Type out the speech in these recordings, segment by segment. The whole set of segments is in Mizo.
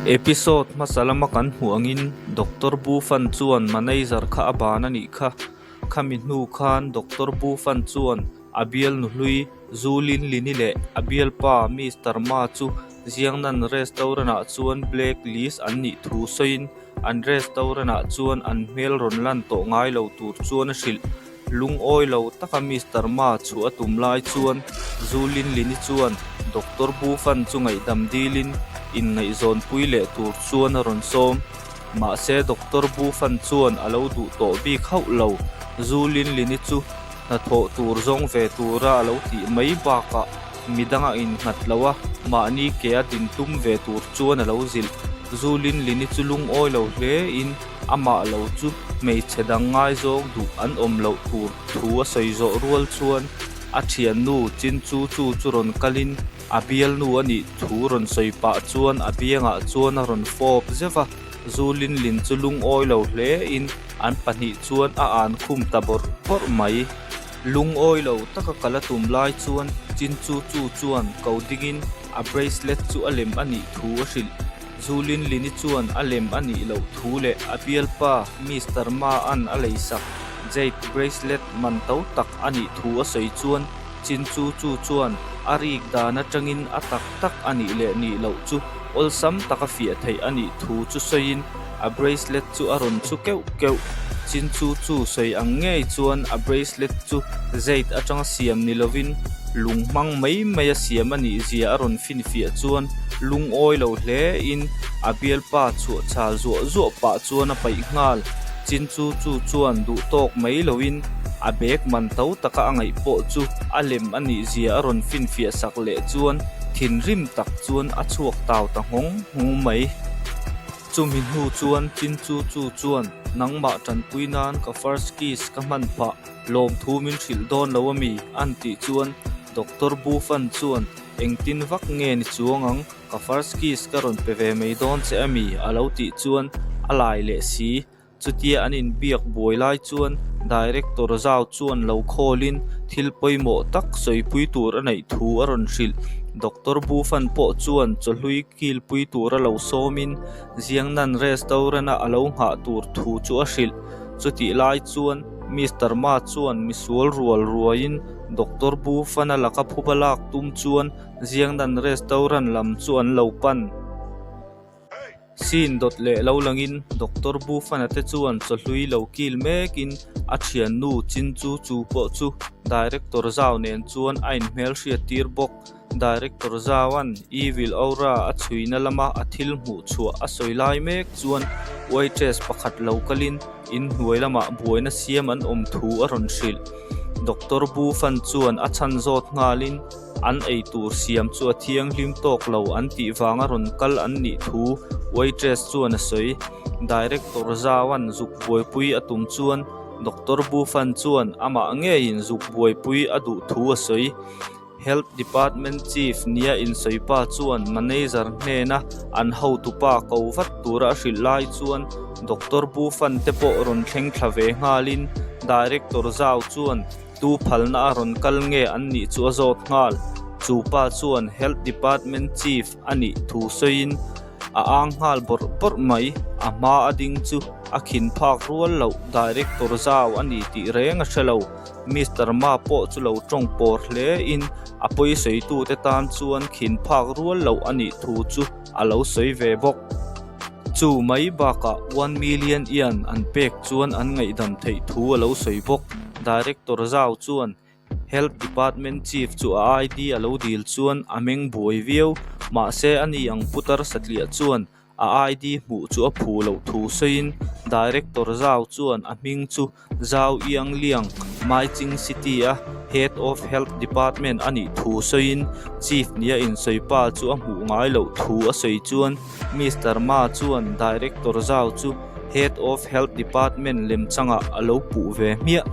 Episode hmasa lama kan hmuh angin Doctor Bu Fan chuan manager kha a ban a nih kha. Khami hnu khan Doctor Bu Fan chuan a bialnu hlui Zu Lin Lini leh a bialpa Mister Ma chu Jiangnan restaurant ah chuan black list an nih thu sawiin an restaurant ah chuan an hmel rawn lan tawh ngai lo tur chuan a hrilh. Lungawi lo taka Mister Ma chhuah a tum lai chuan Zu Lin Lini chuan Doctor Bu Fan chu ngaihdam dilin inngaihzawnpui leh tur chuan a rawn sawm. Mahse Doctor Bu Fan chuan a lo duh tawh bik hauh lo. Zu Lin Lini chu hnathawh tur zawng ve tura a lo tih mai bakah midang a innghat lo a, mahni ke a din tum ve tur chuan a lo zilh. Zu Lin Lini chu lungawi lo hlein amah lo chu hmeichhe dang ngaizawng duh an awm loh tur thu a sawi zawh rual chuan a thiannu Chin Chu Chu chu rawn kalin a bialnu a nih thu rawn sawi pah chuan a biangah chuan a rawn fawp zeuh a, Zu Lin Lin chu lungawi lo hlein an pahnih chuan a an khum ta bawrh bawrh mai. Lungawi lo taka kal a tum lai chuan Chin Chu Chu chuan ko dingin a bracelet chu a lem a nih thu a hrilh. Zu Lin Lini chuan a lem a nih loh thu leh a bialpa Mister Ma-a'n a leisak jade bracelet man to tak a nih thu a sawi chuan Chin Chu Chu chuan a rik dan atangin a tak tak a nih leh nih loh chu awlsam taka fiah theih a nih thu chu sawiin a bracelet chu a rawn chhu keuh keuh. Chin Chu Chu sawi ang ngei chuan a bracelet chu jade atanga siam ni lovin lung hmang mai mai a siam a nih zia a rawn finfiah chuan lungawi lo hle in a bialpa chhuah chhal zuah zuah pah chuan a paih nghal. Chin Chu Chu chuan duh tawk mai lo in a bag man to taka a ngaih pawh chu a lem a nih zia a rawn finfiah sak leh chuan thinrim tak chuan a chhuak tau ta nghawng nghawng mai. Chumi hnu chuan Chin Chu Chu chuan nangmah tanpui nan ka first kiss ka hman phah lawmthu min hrilh dawn lo a mi? An tih chuan Doctor Bu Fan chuan Engtin vak nge ni chuang ang, ka first kiss ka rawn pe ve mai dawn che a mi? A lo tih chuan a lai leh si. Chutia an inbiak buai lai chuan Director Zhao chuan lo khawlin thil pawimawh tak sawipui tur a neih thu a rawn hrilh. Doctor Bu Fan pawh chuan chawhlui kilpui tura lo sawmin Jiangnan Restaurant-a a lo nghah tur thu chu a hrilh. Chutih lai chuan Mister Ma chuan misual rual ruaiin Doctor Bu Fan-a laka phuba lak tum chuan Jiangnan Restaurant lam chu an lo pan. Scene dawt leh lo langin Doctor Bu Fan-a te chuan chawhlui lo kil mekin a thiannu Chin Chu Chu pawh chu Director Zhao nen chuan a inhmelhriat tir bawk. Director Zhao-a'n Evil Aura a chhuina lama a thil hmuh chhuah a sawi lai mek chuan waitress pakhat lo kalin inhnuai lamah buaina siam an awm thu a rawn hrilh. Doctor Bu Fan chuan a chhan zawt nghalin an ei tur siam chu a thianghlim tawk lo an tih vanga rawn kal an nih thu waitress chuan a sawi. Director Zhao-a'n zuk buaipui a tum chuan Doctor Bu Fan chuan amah ngeiin zuk buaipui a duh thu a sawi. Health Department Chief nia insawi pa chuan manager hnena an hotupa ko vat tura a hrilh lai chuan Doctor Bu Fan te pawh rawn thleng thla ve nghalin Director Zhao chuan tu phalna a rawn kal nge an nih chu a zawt nghal. Chu pa chuan Health Department Chief a nih thu sawiin a ang nghal bawrh bawrh mai. A hma a ding chu a khin phak rual loh Director Zhao a ni tih reng a hre lo. Mister Ma pawh chu lo tawng pawr hle in a pawi sawitute tan chuan khin phak rual loh a nih thu chu a lo sawi ve bawk. Chu mai bakah one million ian an pek chuan an ngaihdam theih thu a lo sawi bawk. Director Zhao chuan Health Department Chief chu a ID a lo dil chuan a meng buai viau. Mahse ani ang putar satliah chuan A ID hmuh chu a phu loh thu sawiin Director Zhao chuan a hming chu Zhao Yangliang, Maiching City-a Head of Health Department a nih thu sawiin Chief nia insawi pa chu a hmuh ngai loh thu a sawi chuan Mister Ma chuan Director Zhao chu Head of Health Department lemchangah a lo puh ve hmiah.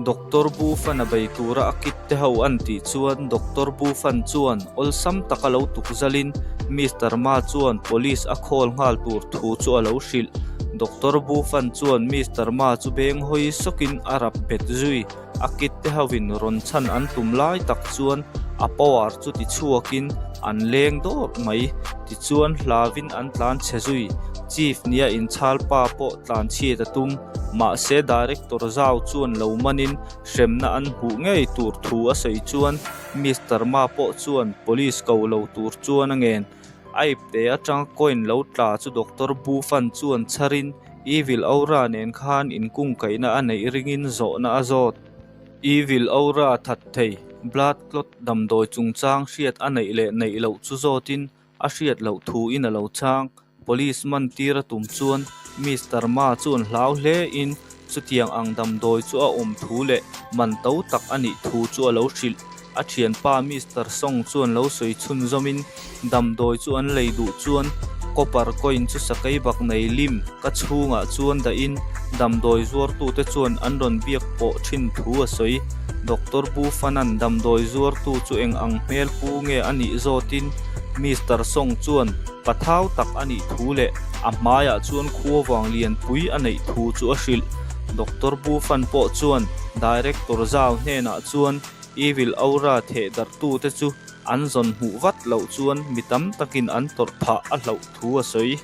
Doctor Bu Fan a bei tura a kit te ho an tih chuan Doctor Bu Fan chuan awlsam taka lo tuk zalin Mister Ma chuan police a call nghal tur thu chu a lo hrilh. Doctor Bu Fan chuan Mister Ma chu beng hawi sawkin a rap bet zui. A kit te hovin rawn chhan an tum lai tak chuan a power chu ti chhuakin. An leng dawr mai. Tichuan hlauin an tlan chhe zui. Chief nia inchhal pa pawh tlan chhiat a tum. Mahse Director Zhao chuan lo manin hremna an hmuh ngei tur thu a sawi chuan Mister Ma pawh chuan police ko lo tur chuan a ngen. A ipte atanga coin lo tla chu Doctor Bu Fan chuan chharin Evil Aura nen khan inkungkaihna a neih ringin zawhna a zawt. Evil Aura that thei, blood clot damdawi chungchang hriat a neih leh neih loh chu zawtin a hriat loh thuin a lo chhang. Police man tir a tum chuan Mister Ma chuan hlau hle in chutiang ang damdawi chu a awm thu leh man to tak a nih thu chu a lo hrilh. A thianpa Mister Song chuan lo sawi chhunzawmin damdawi chu an lei duh chuan copper coin chu sakei bak nei lim ka chhungah chuan dahin damdawi zuartute chuan an rawn biak pawh thin thu a sawi. Doctor Bu Fanan damdawi zuartu chu eng ang hmel pu nge a nih zawtin Mister Song chuan Pathau tak a nih thu leh a hmaiah chuan khuavang lianpui a neih thu chu a hrilh. Doctor Bu Fan pawh chuan Director Zhao hnenah chuan Evil Aura theh darhtute chu an zawn hmuh vat loh chuan mi tam takin an tawrh phah a hlauh thu a sawi.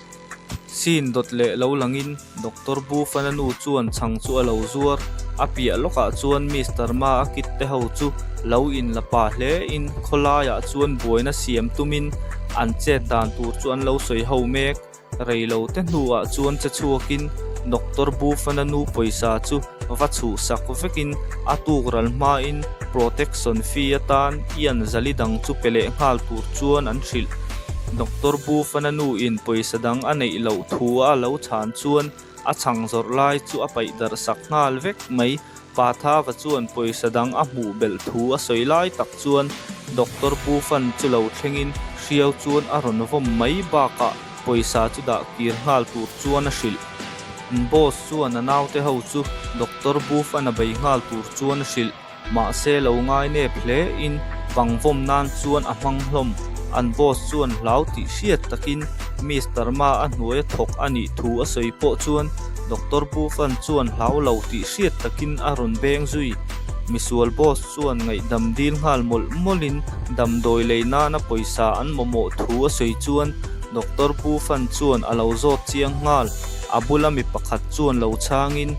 Scene dawt leh lo langin Doctor Bu Fana nu chuan chhang chu a lo zuar. A piah lawkah chuan Mister Ma a kit te ho chu lo in la pa hle in khawlaiah chuan buaina siam tumin an chet dan tur chu an lo sawi ho mek. Rei lo te hnuah chuan che chhuakin Doctor Bu Fana nu pawisa chu va chhuhsak vekin a tuk ral hmain protection fee atan ian zali dang chu pe leh nghal tur chuan an hrilh. Doctor Bu Fana nu in pawisa dang a neih loh thu a lo chhan chuan a chhang zawrh lai chu a paih darh sak nghal vek mai. Pa Thava chuan pawisa dang a hmuh belh thu a sawi lai tak chuan Doctor Bu Fan chu lo thlengin hriau chuan a rawn vawm mai bakah pawisa chu dah kir nghal tur chuan a hrilh. Boss chuan a naute ho chu Doctor Bu Fan a bei nghal tur chuan a hrilh. Mahse lo ngai nep hle in bang vawm nan chuan a hmang hlawm. An boss chuan hlau tih hriat takin Mister Ma a hnuai a thawk a nih thu a sawi pawh chuan Doctor Bu Fan chuan hlau lo tih hriat takin a rawn beng zui. Misual boss chuan ngaihdam dil nghal mawlh mawlhin damdawi lei nana pawisa an mamawh thu a sawi chuan Doctor Bu Fan chuan a lo zawt chiang nghal. A bula mi pakhat chuan lo chhangin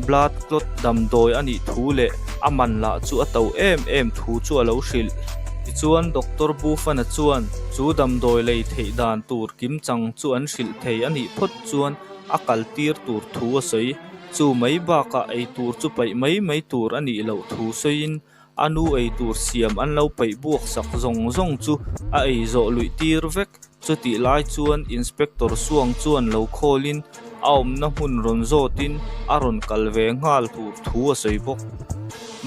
blood clot damdawi a nih thu leh a man lah chu a to em em thu chu a lo hrilh. Tichuan Doctor Bufana chuan chu damdawi lei theih dan tur kimchang chu an hrilh thei a nih phawt chuan a kal tir tur thu a sawi. Chu mai bakah ei tur chu paih mai mai tur a nih loh thu sawiin a nu ei tur siam an lo paih buak sak zawng zawng chu a ei zawh luih tir vek. Chutih lai chuan Inspector Suang chuan lo khawlin a awmna hmun rawn zawtin a rawn kal ve nghal tur thu a sawi bawk.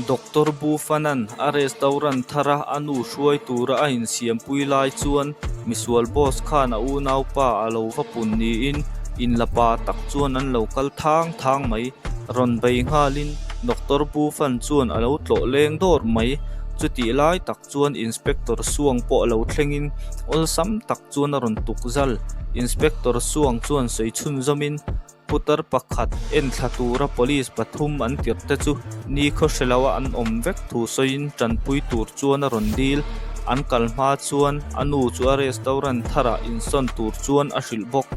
Doctor Bu Fanan a restaurant thara a nu hruai tura a insiampui lai chuan misual boss khan a unaupa a lo va pun niin inlapa tak chuan an lo kal thang thang mai. Rawn bei nghalin Doctor Bu Fan chuan a lo tlawh leng dawr mai. Chutih lai tak chuan Inspector Suang pawh a lo thlengin awlsam tak chuan a rawn tuk zal. Inspector Suang chuan sawi chhunzawmin putar pakhat enthla tura police pathum an tirh te chu nikhaw hre loa an awm vek thu sawiin tanpui tur chuan a rawn dil. An kal hma chuan a nu chu a restaurant tharah insawn tur chuan a hrilh bawk.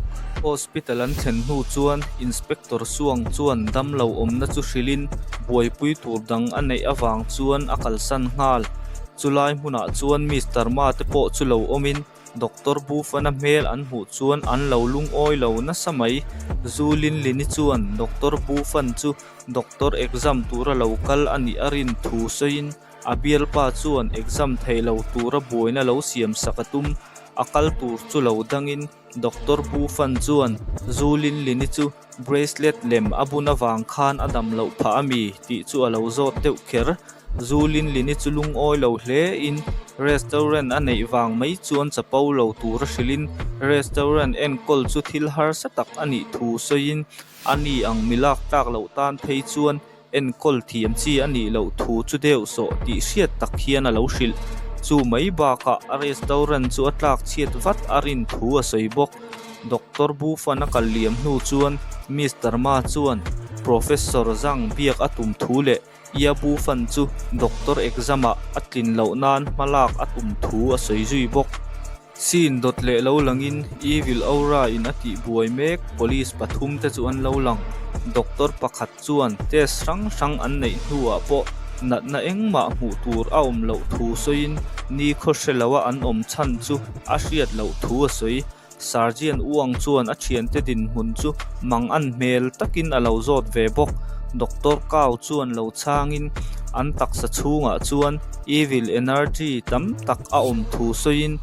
Hospital an thlen hnu chuan Inspector Suang chuan damlo awmna chu hrilhin buaipui tur dang a neih avang chuan a kalsan nghal. Chulai hmunah chuan Mister Ma te pawh chu lo awmin Doctor Bufana hmel an hmuh chuan an lo lungawi lo nasa mai. Zu Linlini chuan Doctor Bufan chu doctor exam tura lo kal a nih a rin thu sawiin a bialpa chuan exam thei lo tura buaina lo siam sak a tum. A kal tur chu lo dangin Doctor Bufan chuan Zu Linlini chu Bracelet lem a bun avang khan a dam loh phah a mi tih chu a lo zawt deuh kher. Zu Linlini chu lungawi lo hle in restaurant a neih vang mai chuan chapo lo tur a hrilh in restaurant enkawl chu thil harsa tak a nih thu sawiin a ni ang mi lak tlak loh tan phei chuan enkawl thiam chi a nih loh thu chu deuh sawh tih hriat tak hian a lo hrilh. Chu mai bakah a restaurant chu a tlak chhiat vat a rin thu a sawi bawk. Doctor Bufan a kal liam hnu chuan Mister Ma chuan Professor Zhang biak a tum thu leh Ia Bufan chu doctor exam ah a tlin loh nan hma lak a tum thu a sawi zui bawk. Scene dawt leh lo langin Evil Aura in a tih buai mek police pathum te chu an lo lang. Doctor pakhat chuan test hrang hrang an neih hnuah pawh natna engmah hmuh tur a awm loh thu sawiin nikhaw hre loa an awm chhan chu a hriat loh thu a sawi. Sergeant Uang chuan a thiante dinhmun chu mang an hmel takin a lo zawt ve bawk. Doctor Kau chuan lo chhangin an taksa chhungah chuan evil energy tam tak a awm thu sawiin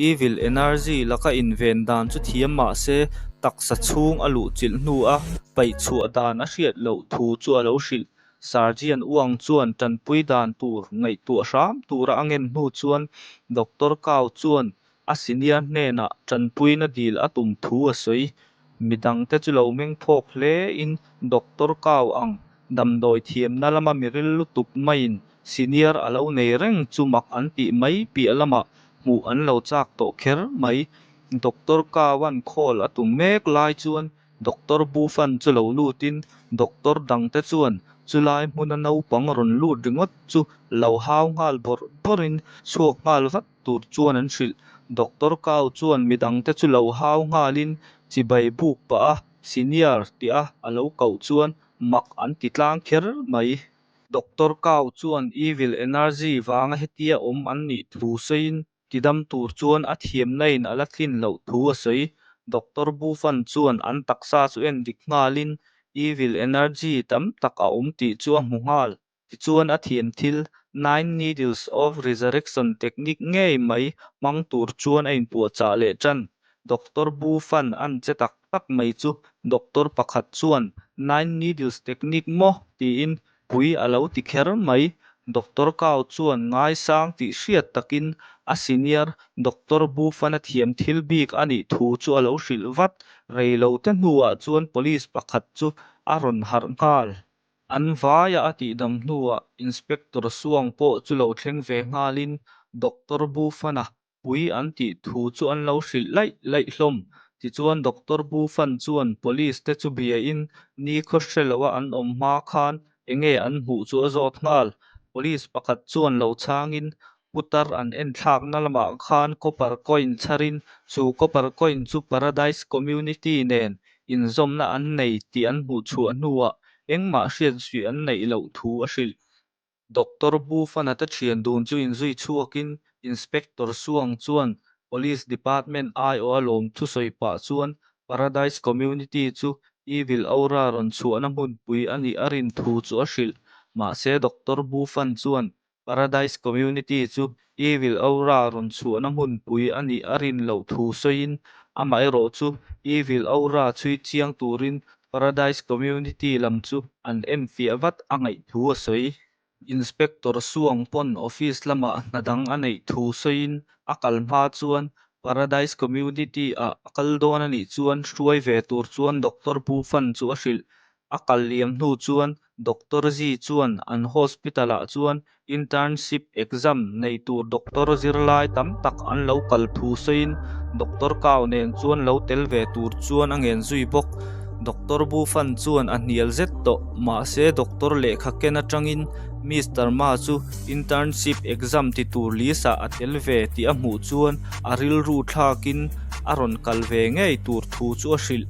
evil energy laka inven dan chu thiam mah se taksa chhung a luhchilh hnua paih chhuah dan a hriat loh thu chu a lo hrilh. Sergeant Uang chuan tanpui dan tur ngaihtuah hram tura a ngen hnu chuan Doctor Kau chuan A senior hnenah tanpuina dil a tum thu a sawi. Midangte chu lo meng phawk hlein Doctor Kau ang damdawi thiamna lama miril lutuk maiin senior a lo nei reng chu mak an tih mai piah lamah hmuh an lo chak tawh kher mai. Doctor Kaua'n call a tum mek lai chuan Doctor Bufan chu lo lutin doctor dangte chuan chulai hmuna naupang rawn lut ringawt chu lo hau nghal bawrh bawrhin chhuak nghal vat tur chuan an hrilh. Doctor Kau chuan midangte chu lo hau nghalin chibai buk pah a, Senior tia a lo koh chuan mak an ti tlang kher mai. Doctor Kau chuan evil energy vanga hetia awm an nih thu sawiin tidam tur chuan a thiamna in a la tlin loh thu a sawi. Doctor Bufan chuan an taksa chu en dik nghalin evil energy tam tak a awm tih chu a hmu nghal. Tichuan a thiam thil Nine Needles of Resurrection technique ngei mai hmang tur chuan a inpuahchah leh tan. Doctor Bu Fan an che tak tak mai chu doctor pakhat chuan Nine Needles technique maw? tiin pui a lo ti kher mai. Doctor Kao chuan ngaisang tih hriat takin a senior Doctor Bu Fan a thiam thil bik a nih thu chu a lo hrilh vat. Reilote hnuah chuan police pakhat chu a rawn harh nghal. An vaia a tihdam hnuah Inspector Suang pawh chu lo thleng ve nghalin Doctor Bufana pui an tih thu chu an lo hrilh laih laih hlawm. Tichuan Doctor Bufan chuan Police te chu biain nikhaw hre loa an awm hma khan enge an hmuh chu a zawt nghal. Police pakhat chuan lo chhangin Putar an enthlakna lamah khan copper coin chharin chu copper coin chu Paradise Community nen inzawmna an nei tih an hmuh chhuah hnuah engmah hriat zui an neih loh thu a hrilh. Doctor Bufana te thian dun chu inzui chhuakin Inspector Suang chuan Police Department aiawha lawm thusawi pah chuan Paradise Community chu Evil Aura rawn chhuahna hmunpui a nih a rin thu chu a hrilh. Mahse Doctor Bufan chuan Paradise Community chu Evil Aura rawn chhuahna hmunpui a nih a rin loh thu sawiin, amaherawh chu Evil Aura chhui chiang turin Paradise Community lam chu an enfiah vat a ngaih thu a sawi. Inspector Suang pawn office lamah hna dang a neih thu sawiin a kal hma chuan Paradise Community ah a kal dawn a nih chuan hruai ve tur chuan Doctor Bufan chu a hrilh. A kal liam hnu chuan Doctor Zi chuan an hospital ah chuan internship exam nei tur doctor zirlai tam tak an lo kal thu sawiin Doctor Kao nen chuan lo tel ve tur chuan a ngen zui bawk. Doctor Bu Fan chuan a hnial zet tawh mahse doctor lehkha ken atangin Mister Ma chu internship exam ti tur list ah a tel ve tih a hmuh chuan a rilru thlakin a rawn kal ve ngei tur thu chu a hrilh.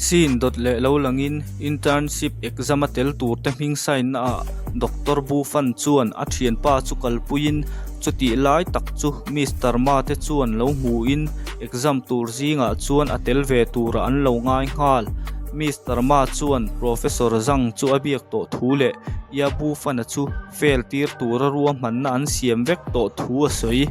Scene dawt leh lo langin internship exam a tel tur te hming sign na ah Doctor Bu Fan chuan a thianpa chu kalpuiin chutih lai tak chu Mister Ma te chuan lo hmuin exam tur zingah chuan a tel ve turah an lo ngai nghal. Mister Ma chuan Professor Zhang chu a biak tawh thu leh Ya Bu Fan-a chu fail tir tura ruahmanna an siam vek tawh thu a sawi.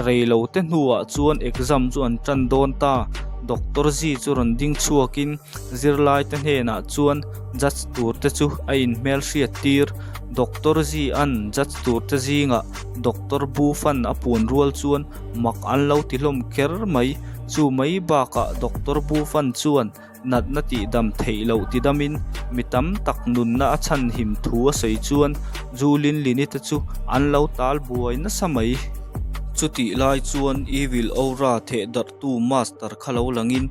Rei lo te hnuah chuan exam chu an tan dawn ta. Doctor Zi chu rawn ding chhuakin zirlai te hnenah chuan judge tur te chu a inhmel hriat tir. Doctor Zi an judge tur te zingah Doctor Bu Fan a puan rual chuan mak an lo ti hlawm kher mai. Chu mai bakah Doctor Bu Fan chuan Natna tihdam theih loh tidamin mi tam tak nunna a chhanhim thu a sawi chuan Zu Linlini te chu an lo tal buai nasa mai. Chutih lai chuan Evil Aura theh darhtu Master kha lo langin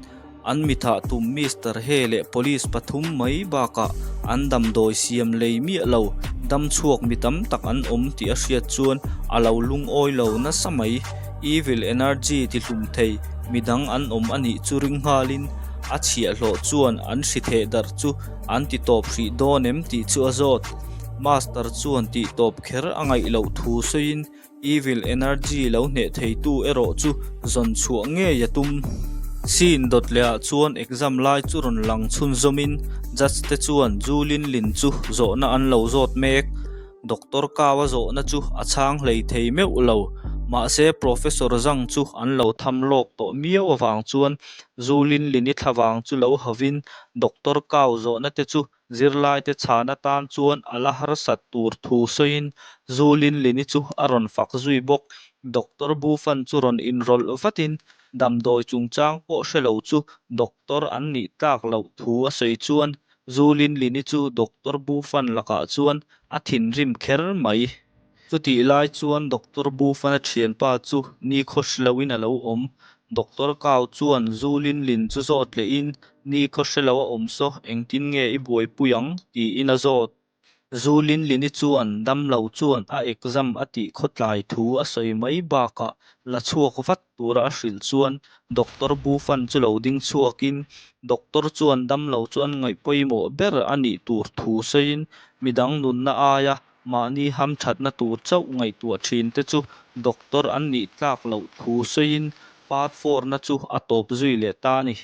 an mi thah tum Mister He leh Police pathum mai bakah an damdawi siam lei miah lo dam chhuak mi tam tak an awm tih a hriat chuan a lo lungawi lo nasa mai. Evil energy tihlum thei midang an awm a nih chu ring nghalin a chhiahhlawh chuan an hri theh darh chu an ti tawp hrih dawn em tih chu a zawt. Master chuan tih tawp kher a ngaih loh thu sawiin Evil energy lo hneh theitu erawh chu zawn chhuah ngei a tum. Scene dawt lehah chuan exam lai chu rawn lang chhunzawmin judge te chuan Zu Lin Lin chu zawhna an lo zawt mek. Doctor Kau a zawhna chu a chhang hlei thei meuh lo. Mahse Professor Zhang chu an lo tham lawk tawh miau avang chuan Zu Lin Lin-i thlavang chu lo hauhin Doctor Kau zawhna te chu Zirlaite chhan atan chuan a la harsat tur thu sawiin Zu Lin Lin-i chu a rawn fak zui bawk. Doctor Bufan chu rawn inrawlh vatin damdawi chungchang pawh hre lo chu doctor an nih tlak loh thu a sawi chuan Zu Lin Lin-i chu Doctor Bufan lakah chuan a thinrim kher mai. Chutih lai chuan Doctor Bufana thianpa chu nikhaw hre loin a lo awm. Doctor Kau chuan Zu Lin Lin chu zawt lehin, Nikhaw hre lo a awm saw, engtin nge i buaipui ang? tiin a zawt. Zu Lin Lin-i chuan damlo chuan a exam a tih khawtlai thu a sawi mai bakah la chhuak vat tura a hrilh chuan Doctor Bufan chu lo ding chhuakin Doctor chuan damlo chu an ngaih pawimawh ber a nih tur thu sawiin midang nunna aia Mahni hamthatna tur chauh ngaihtuah thin te chu doctor an nih tlak loh thu sawiin part four na chu a tawp zui leh ta a ni.